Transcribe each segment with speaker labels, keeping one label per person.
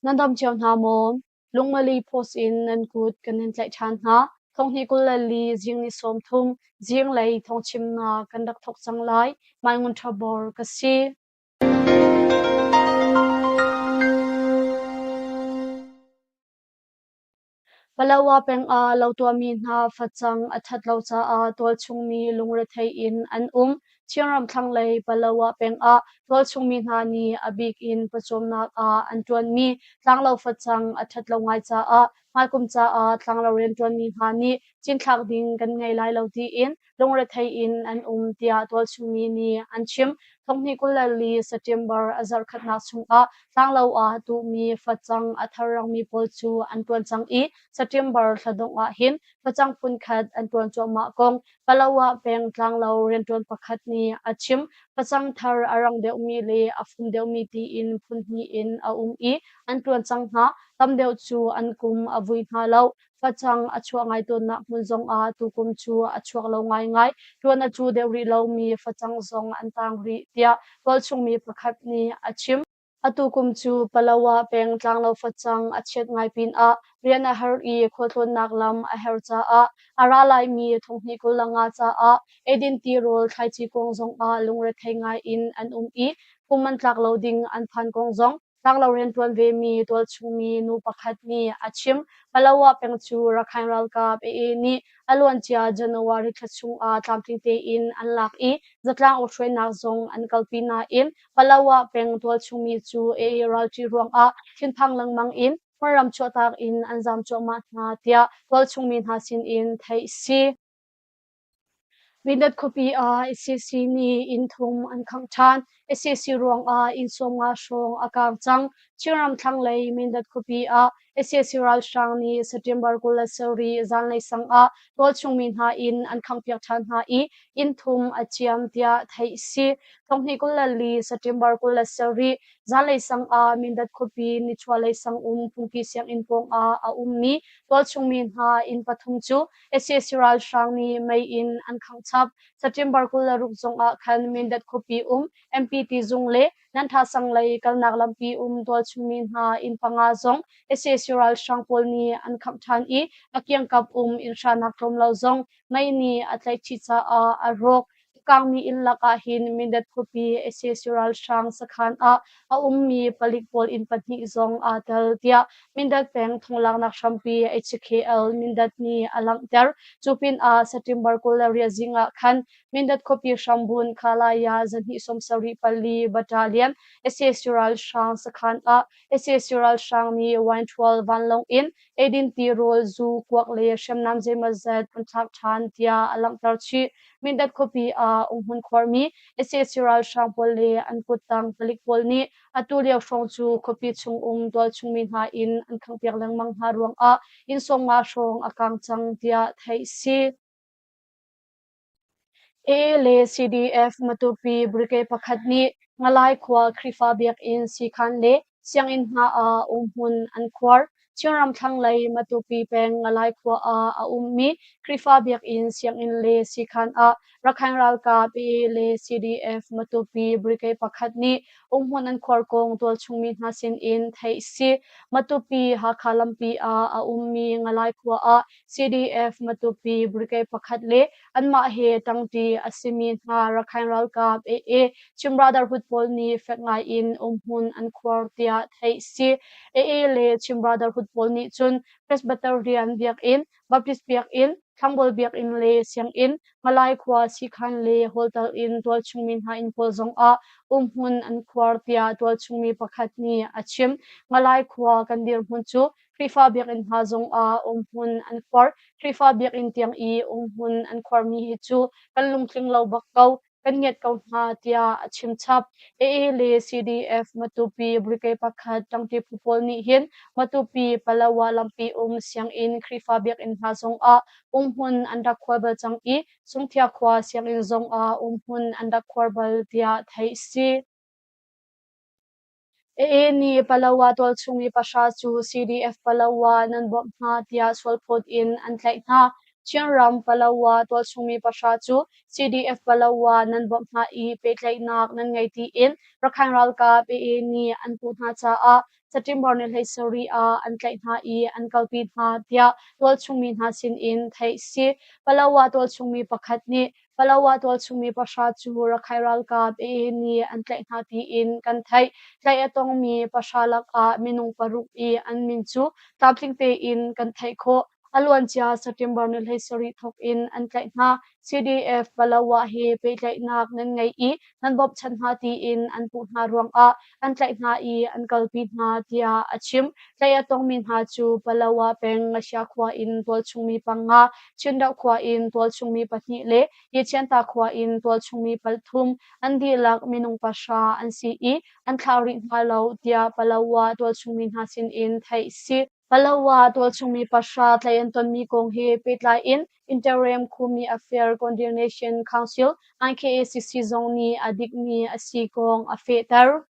Speaker 1: Nan dam cio hna maw? Lungmali post in nan kut kan in tlaih ṭhan hna. Thonghnih 24 zing ni 30 zinglei thawngchimnak kan rak thawk cang lai. Mai Ngun Ṭha Bor ka si. Palawa peng ah lo tuahmi hna facang a ṭhat lo caah tualchungmi lungrethei in an um. Chinram thlanglei Palawa peng ah tualchungmi hna nih a bik in pawcawmnak ah an ṭuanmi tlanglo facang a ṭhat lo ngai caah hmaikum caah tlanglo rianṭuanmi hna nih cinthlak ding kan ngei lai lo tiin lungrethei in an um tiah tualchungmi nih an chim. Thonghnih 24 September a zarhkhatnak chungah tlanglo ah tuhmi facang a thar rangmi pawl cu an ṭuan cang i September thla dongh ah hin facang phunkhat an ṭuan cuahmah kong Palawa peng tlanglo rianṭuan pakhat nih a chim. Facang thar a rang deuhmi le a fum deuhmi tiin phun hnih in a um i an ṭuan cang hna. Tam deuh cu an kum a vui hna lo. Facang a chuah ngai tawnnak hmun zongah tukum cu a chuak lo ngaingai. Ṭuan a cu deuh rih lomi facang zong an tang rih, tiah tualchungmi pakhat nih a chim. Atu kum cu Palawa peng tlanglo facang a chiat ngai pinah rian a har i khualtlawnnak lam a her caah a ra laimi thonghnih 25 caah eidin tirawl thlaici kong zongah lungrethei ngai in an um i kum an tlak lo ding an phan kong zong Tlanglo rianṭuan vemi tualchungmi nu pakhat nih a chim. Palawa peng cu Rakhine ralkap AA nih a luancia January thla chungah tlamtling tein an lak i zatlang hruainak zong an kalpi nain Palawa peng tualchungmi cu AA ralṭi ruangah thinphang lengmang in hmunram chuahtak in an zaam cuahmah hna tiah tualchungmi hna sinin theih a si. Mindat khuapi ah sac nih inn thum an khangh ṭhan. Sac ruangah inn 50 hrawng a kaang cang. Chinram thlanglei Mindat khuapi ah sac ralhrang nih September 27 zanlei sang ah tualchung mi hna inn an khanghpiak ṭhan hna i inn thum a ciam tiah theih a si. Thonghnih 24 September 27 zanlei sang ah Mindat khuapi nichuahlei sang um phungki sianginn pawngah a ummi tualchung mi hna inn pathum cu sac ralhrang nih mei in an khangh chap. September 26 zongah khan Mindat khuapi um MPT zung le Nantha sang lei kalnak lampi um tualchungmi hna inn panga zong sac ralhrang pawl nih an khangh ṭhan i a kiangkap um inn hranak tlawm lo zong mei nih a tlaih chih caah a rawk. Kangmi inn lakah hin Mindat khuapi sac ralhrang sakhan ah a ummi palik pawl inn pahnih zong aa tel tiah Mindat peng thonglaknak hrampi HKL Mindat nih a langhter. Cu pinah September 28 zing ah khan Mindat khuapi hrambun Khalaya 274 Battalion sac ralhrang sakhan ah sac ralhrang nih Wine vanlawng in eidin tirawl, zu, kuak le hriamnam zeimawzat an thlak ṭhan tiah a langhter chih. Mindat khuapi ah umhmun khuarmi sac ralhrang pawl le an kuttang palik pawl nih atu lio hrawng cu khuapi chungum tualchungmi hna inn an khanghpiak lengmang hna ruangah inn 50 hrawng a kaang cang tiah theih a si. AA le CDF Matupi Brigade pakhat nih Ngalai khua Khrihfa biakinn siikhan le sianginn hna ah umhmun an khuar. Chinram thlanglei Matupi peng Ngalai khua ah a ummi Khrihfa biakinn sianginn le siikhan ah Rakhine ralkap AA le CDF Matupi Brigade pakhat nih umhmun an khuar kong tualchungmi hna sinin theih a si. Matupi Hakha lampi ah a ummi Ngalai khua ah CDF Matupi Brigade pakhat le anmah he ṭangṭi a simi hna Rakhine ralkap AA Chin Brotherhood pawl nih fek ngai in umhmun an khuar tiah theih a si. AA le Chin Brotherhood pawl nih cun Presbyterian biakinn, Baptist biakinn, Thlangbawl biakinn le sianginn, Malay khua siikhan le hawltal in tualchungmi hna inn pawl zongah umhmun an khuar tiah tualchungmi pakhat nih a chim. Ngalai khua kan dirhmun cu Khrihfa biakinn hna zongah umhmun an khuar. Khrihfa biakinn tiang i umhmun an khuarmi hi cu kan lungtling lo bak ko, kan ngiat ko hna tiah a chim chap. AA le CDF Matupi Brigade pakhat ṭangṭi phu pawl nih hin Matupi Palawa lampi um sianginn Khrihfa biakinn hna zongah umhmun an rak khuar bal cang i Sungthia khua sianginn zongah umhmun an rak khuar bal tiah theih a si. AA nih Palawa tualchung mi pahra cu CDF Palawa nan bawmh hna tiah sualphawt in an tlaih hna. Chinram Palawa tualchungmi pahra cu CDF Palawa nan bawmh hna i pehtlaihnak nan ngei tiin Rakhine ralkap AA nih an puh hna caah September ni 17 ah an tlaih hna i an kalpi hna tiah tualchungmi hna sinin theih si. Palawa tualchungmi pakhat nih Palawa tualchungmi pahra cu Rakhine ralkap AA nih an tlaih hna tiin kan theih. Tlaih a tongmi pahra lakah minung paruk i an min cu tlamtling tein kan theih khawh. A luancia September ni 17 thawk in an tlaih hna. CDF Palawa he pehtlaihnak nan ngei i nan bawmhchanh hna tiin an puh hna ruangah an tlaih hna i an kalpi hna tiah a chim. Tlaih a tongmi hna cu Palawa peng Ngasia khua in tualchungmi panga, Chindoh khua in tualchungmi pahnih le Yecianta khua in tualchungmi pathum an dihlak minung pahra an si i an thlah rih hna lo tiah Palawa tualchungmi hna sinin theih si. Palawa tualchungmi pahra tlaih an tonmi kong he pehtlai in Interim Khumi Affair Coordination Council IKACC zong nih a dikmi a si kong a fehter.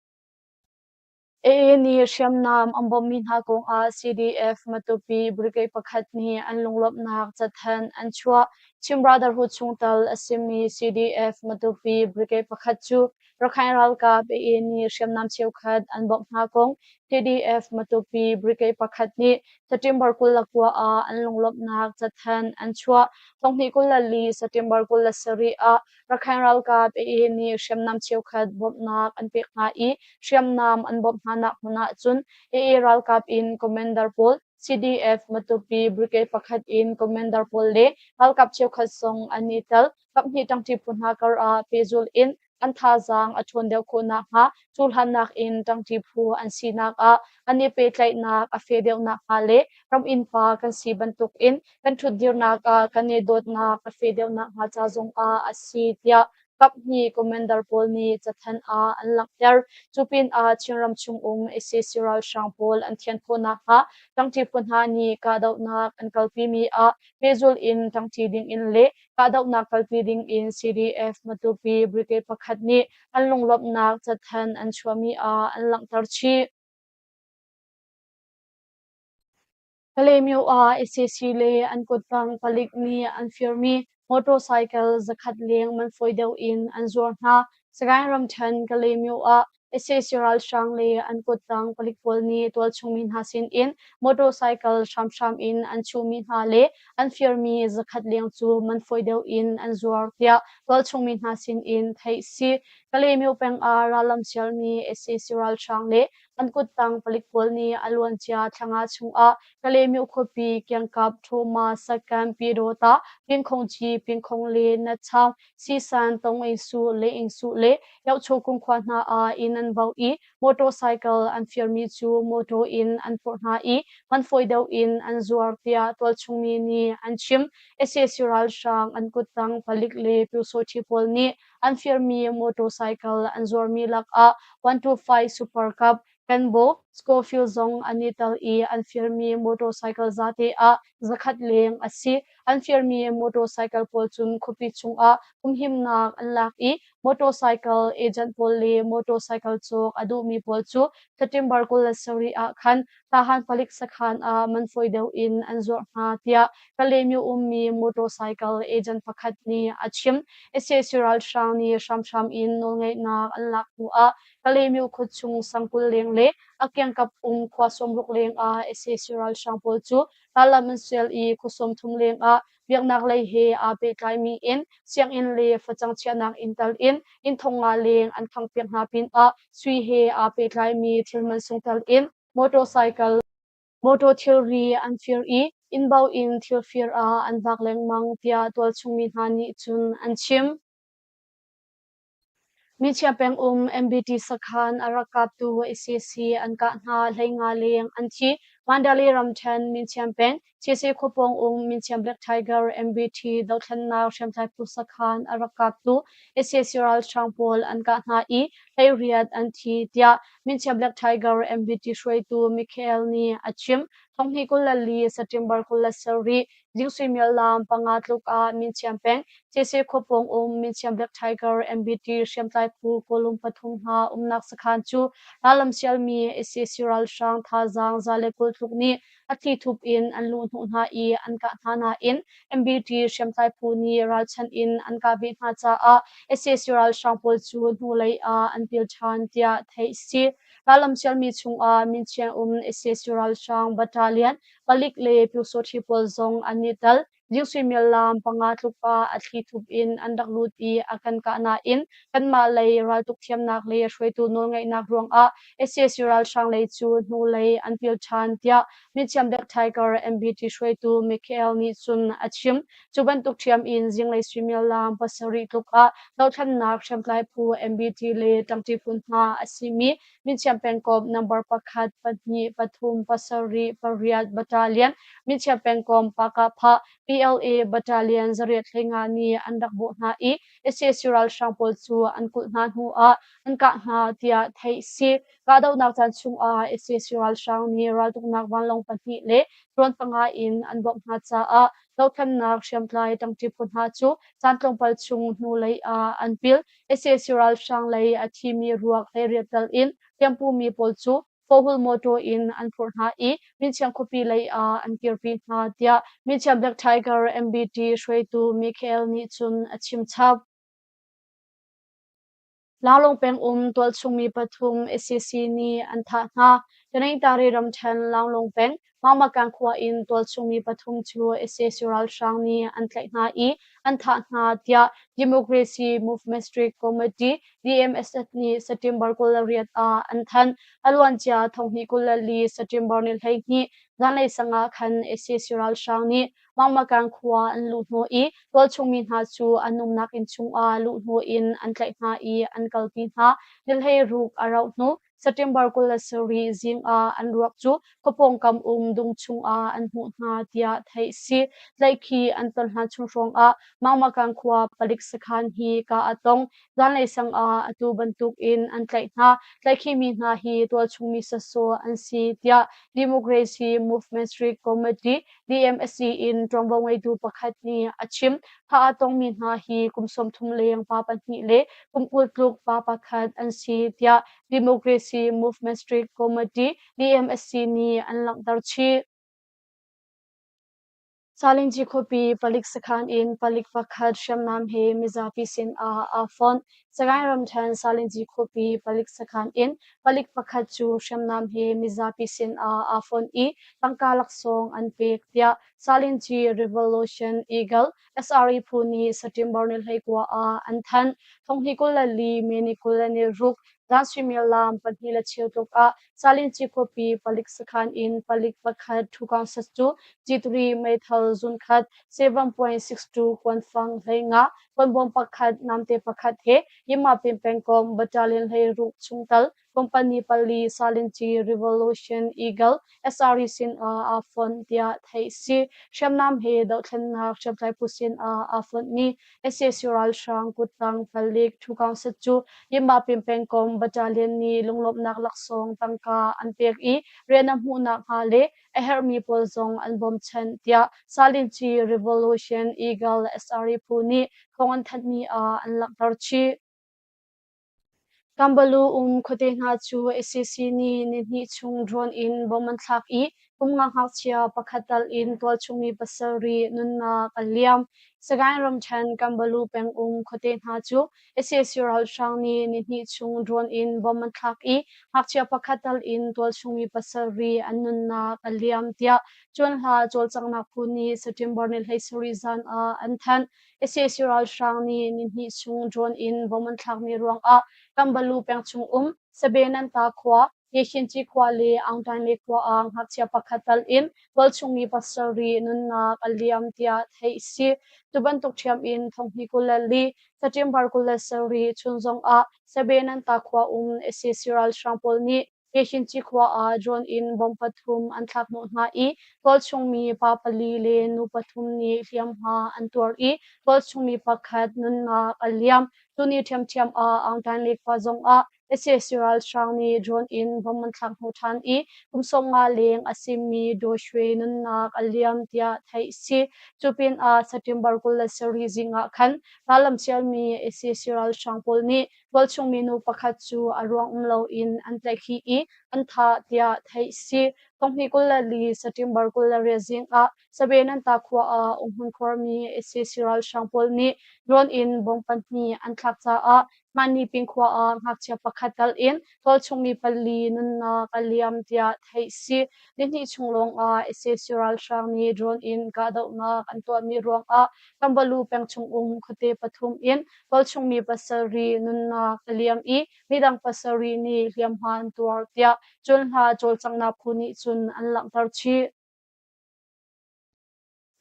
Speaker 1: AA nih hriamnam an bawmhmi hna kongah CDF Matupi Brigade pakhat nih an lunglawmhnak cathanh an chuah. Chin Brotherhood chungtel a simi CDF Matupi Brigade pakhat cu Rakhine ralkap AA nih hriamnam cheukhat an bawmh hna kong PDF Matupi Brigade pakhat nih September 29 ah an lunglawmhnak cathanh an chuah. Thonghnih 24 September 27 ah Rakhine ralkap AA nih hriamnam cheukhat bawmhnak an pek hna i hriamnam an bawmh hnanak hmun ah cun AA ralkap in commander pawl CDF Matupi Brigade pakhat in commander pawl le ralkap cheukhat zong an i tel. Kaphnih ṭangṭi phu hna kar ah pehzulh in an thazaang a ṭhawn deuh khawh nakhnga cuhlannak in ṭangṭi phu an sinak ah an i pehtlaihnak a feh deuh nakhnga le ram innpa kan si bantukin kan ṭhutdirnak ah kan i dawtnak a feh deuh nakhnga ca zongah a si tiah kaphnih commander pawl nih cathanh ah an langhter. Cu pinah Chinram chungum sac ralhrang pawl an thian khawh nakhnga ṭangṭi phu hna nih kahdohnak an kalpimi ah pehzulh in ṭangṭi dingin le kahdohnak kalpi ding in CDF Matupi Brigade pakhat nih an lunglawmhnak cathanh an chuahmi ah an langhter chih. Kalaymyo ah sac le an kuttang palik nih an firmi motorcycle zakhat leng man fawi deuh in an zuar hna. Sagaing ramṭhen Kalaymyo ah sac ralhrang le an kuttang palik pawl nih tualchung mi hna sinin motorcycle hramhram in an chuhmi hna le an firmi zakhat leng cu man fawi deuh in an zuar tiah tualchung mi hna sinin theih si. Kalaymyo peng ah rallam sialmi sac ralhrang le an kuttang palik pawl nih a luancia thla nga chungah Kalaymyo khuapi kiangkap Ṭhawma Sakkan Pyidawta Pinkhongci Pinkhong le Natchaung Sisan Tongingsu Leingsu le Yohchokung khua hna ah inn an bauh i motorcycle an firmi cu motor in an phurh hna i man fawi deuh in an zuar tiah tualchung mi nih an chim. Sac ralhrang an kuttang palik le pyusawṭhi pawl nih an firmi motorcycle an zuarmi lakah 125 Super Cup Kanbo Schofield zong an i tel i an firmi motorcycle zate ah zakhat leng a si. An firmi motorcycle pawl cun khuapi chungah humhimnak an lak i motorcycle agent pawl le motorcycle cawk a duhmi pawl cu September 27 ah khan Tahan palik sakhan ah man fawi deuh in an zuarh hna tiah Kalaymyo ummi motorcycle agent pakhat nih a chim. Sac ralhrang nih hramhram in nawlngeihnak an lak hnu ah Kalaymyo khuachung sangkul leng le a kiangkap um khua 60 leng ah sac ralhrang pawl cu rallam an sial i khua 30 leng ah biaknak lei he aa pehtlaimi in sianginn le facang chiahnak inn tal in inn thong nga leng an khanghpiak hna pinah sui he aa pehtlaimi thil mansung tal in motorcycle motor thilri an fir i innbo in thil fir ah an vak lengmang tiah tualchung mi hna nih cun an chim. Michia pengum MBT sakhan a rak kaptu sac an kah hna 15 leng an thi. Mandalay ramṭhen Minchiam peng These khuapawng um Minchiam Black Tiger MBT dothlennak hriamtlai phu sakhan a rak kaptu sac ralhrang pawl an kah hna i 18 an thi tiah Minchiam Black Tiger MBT hruaitu Michael nih a chim. Thonghnih 24 September 27 Zing suimilam panga tluk ah Minchiam peng These khuapawng um Minchiam Black Tiger MBT hriamtlai phu kawlum pathum hna umnak sakhan cu rallam sialmi sac ralhrang thazaang 120 tluk nih. a thlithup in an luhhnawh hna i an kah hna nain MBT hriamtlai phu nih ralchanh in an kah ve hna caah sac ralhrang pawl cu hnulei ah an pil ṭhan tiah theih a si. Rallam sialmi chungah Minchiang um sac ralhrang battalion palik le pyusawṭhi pawl zong an i tel. Zing suimilam panga tluk ah a thlithup in an rak lut i a kan kah nain kanmah lei raltuk thiamnak le hruaitu nawlngeihnak ruangah sac ralhrang lei cu hnulei an pil ṭhan tiah mithiam Black Tiger MBT hruaitu Michael nih cun a chim. Cu bantuk ṭhiam in zinglei suimilam 7 tluk ah dothlennak hriamtlai phu MBT le ṭangṭi phu hna a simi Minchiam pengkomh number 1, 2, 3, 7, 8 battalion, Minchiam pengkomh Pakahphah PLA battalion 815 nih an rak bawh hna i sac ralhrang pawl cu an kulh hna hnu ah an kah hna tiah theih a si. Kahdohnak caan chungah sac ralhrang nih raltuknak vanlawng pahnih le drone panga in an bawmh hna caah dothlennak hriamtlai ṭangṭi phu hna cu caan tlawmpal chung hnulei ah an pil. Sac ralhrang lei a thimi ruak 18 tal in hliampumi pawl cu fawhul mawṭaw in an phurh hna i Minchiang khuapi lei ah an kirpi hna tiah Minchiang Black Tiger MBT hruaitu Michael nih cun a chim chap. Lailawng peng um tualchung mi pathum sac nih an thah hna. Taningtari ramṭhen Lailawng peng Mangmakan khua in tualchung mi pathum cu sac ralhrang nih an tlaih hna i an thah hna tiah Democracy Movement Street Committee DMSF nih September 28 ah an thanh. A luancia thonghnih 24 September ni 12 zanlei sang ah khan sac ralhrang nih Mangmakan khua an luh hnawh i tualchung mi hna cu an umnak inn chungah luh hnawh in an tlaih hna i an kalpi hna. Ni 16 a rauh hnu September 27 zing ah an ruak cu khua pawngkam um dung chungah an hmuh hna tiah theih a si. Tlaihkhih an ton hlan chung hrawngah Mangmakan khua palik sakhan hi kah a tong. Zanlei sang ah atu bantukin an tlaih hna. Tlaihkhihmi hna hi tualchung mi sawsawh an si tiah Democracy Movement Street Committee DMSC in ṭuanvo ngeitu pakhat nih a chim. Thah aa tongmi hna hi kum 30 leng pa pahnih le kum 20 tluk pa pakhat an si tiah Democracy Movement Street Committee DMSC nih an langhter chih. Salingci khuapi palik sakhan in palik pakhat hriamnam he mizapi sin ah aa fonh. Sagaing ramṭhen Salingci khuapi palik sakhan in palik pakhat cu hriamnam he mizapi sin ah aa fonh i tangka laksawng an pek tiah Salingci Revolution Eagle SRE phu nih September ni 19 ah an thanh. Thonghnih 24 May ni 26 zan suimilam 2:15 tluk ah Salinci khuapi palik sakhan in palik pakhat ṭhukang-sat cu G3 meithal zunkhat 7.62 kuanfang 15, kuanbawm pakhat, namte pakhat he Yinmapin pengkomh battalion 16 chungtel company pali Salinci Revolution Eagle SRE sin ah aa fonh tiah theih a si. Hriamnam he dohthlennak hriamtlai phu sin ah aa fonhmi sac ralhrang kuttang palik ṭhukang-sat cu Yinmapin pengkomh battalion nih lunglawmhnak laksawng tangka an pek i rian a hmuh nakhnga le a herhmi pawl zong an bawmchanh tiah Salinci Revolution Eagle SRE phu nih thawng an thanhmi ah an langhter chih. Kambalu um khuate hna cu sac nih nihnih chung drone in bomb an thlak i kum nga ngakchia pakhat tal in tualchung mi pasarih nunnak a liam. Sagaing ramṭhen Kambalu peng um khuate hna cu sac ralhrang nih nihnih chung drone in bomb an thlak i ngakchia pakhat tal in tualchung mi pasarih an nunnak a liam tiah Cuanhla cawlcanghnak phu nih September ni 17 zan ah an thanh. Sac ralhrang nih nihnih chung drone in bomb an thlakmi ruangah Kambalu peng chung um Sabenanta khua, Yekhinci khua le Aungtainle khua ah ngakchia pakhat tal in tualchung mi pasarih nunnak a liam tiah theih a si. Cu bantuk ṭhiam in thonghnih 24 September 27 chun zongah Sabenanta khua um sac ralhrang pawl nih Yekhinci khua ah drone in bomb pathum an thlak hnawh hna i tualchung mi pa pali le nu pathum nih hliamhma an tuar i tualchung mi pakhat nunnak a liam. Tuni ṭhiamṭhiam ah Aungtainle khua zongah sac ralhrang nih drone in bomb an thlak hnawh ṭhan i kum 50 leng a simi Daw Shwe nunnak a liam tiah theih a si. Cu pinah September 27 zing ah khan rallam sialmi sac ralhrang pawl nih Tualchung minu pakhat cu a ruang um loin an tlaihkhih i an thah tiah theih si. Thonghnih 24 September 28 zing ah Sabenanta khua ah umhmun khuarmi sac ralhrang pawl nih drone in bomb pahnih an thlak caah Hmaniping khua ah ngakchia pakhat tal in tualchung mi pali nunnak a liam tiah theih si. Nihnih chung lawngah sac ralhrang nih drone in kahdohnak an tuahmi ruangah Kambalu peng chungum khuate pathum in tualchung mi pasarih nunnak a liam i midang pasarih nih hliamhma an tuar tiah Cunhla cawlcanghnak phu nih cun an langhter chih.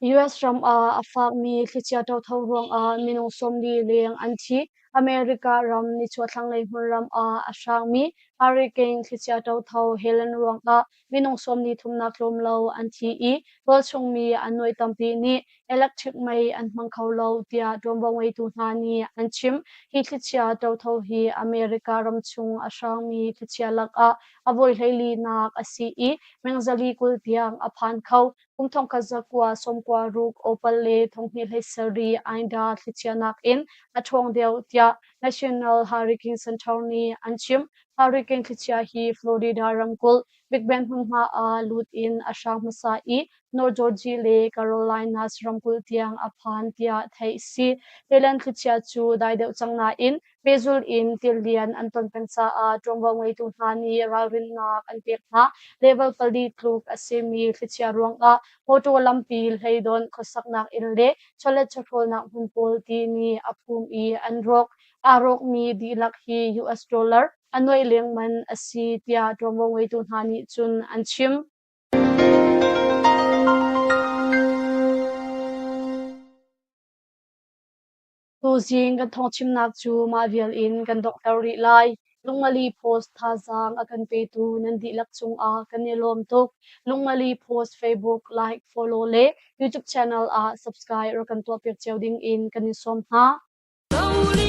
Speaker 1: US ram ah a fakmi thlichia ṭotho ruangah minung 40 leng an thi. America ram nichuah thlanglei hmunram ah a hrangmi hurricane thlichia ṭotho Helen ruangah minung 43 tlawm lo an thi i tualchungmi an nuai tampi nih electric mei an hmang kho lo tiah ṭuanvo ngeitu hna nih an chim. Hi thlichia ṭotho hi America ramchung a hrangmi thlichia lakah a voi hleilinak a si i meng 420 tiang a phan kho. Kum 1996 Opal le 2017 Ida thlichia nakin a ṭhawng deuh tiah National Hurricane Center nih an chim. Hurricane thlichia hi Florida ramkulh Big Bend hmunhma ah lut in a hrang hmasa i North Georgia le Carolinas ramkulh tiang a phan tiah theih a si. Helen thlichia cu dai deuh cang nain Pehzulh in tilian an ton peng caah ṭuanvo ngeitu hna nih ralrinnak an pek hna. Level pali tluk a simi thlichia ruangah mawṭaw lampi hleidonh khuasaknak inn le chawlet chawhrawlnak hmun pawl ti nih a phum i an rawk. Aa rawkmi dihlak hi US dollar a nuaih leng man a si tiah ṭuanvo ngeitu hna nih cun an chim. Tuzing kan thawngchimnak cu mah vial in kan donghter rih lai. Lungmali Post thazaang a kan petu nan dihlak cungah kan i lawm tuk. Lungmali Post Facebook like, follow le YouTube channel ah subscribe rak kan tuahpiak cio ding in kan in sawm hna.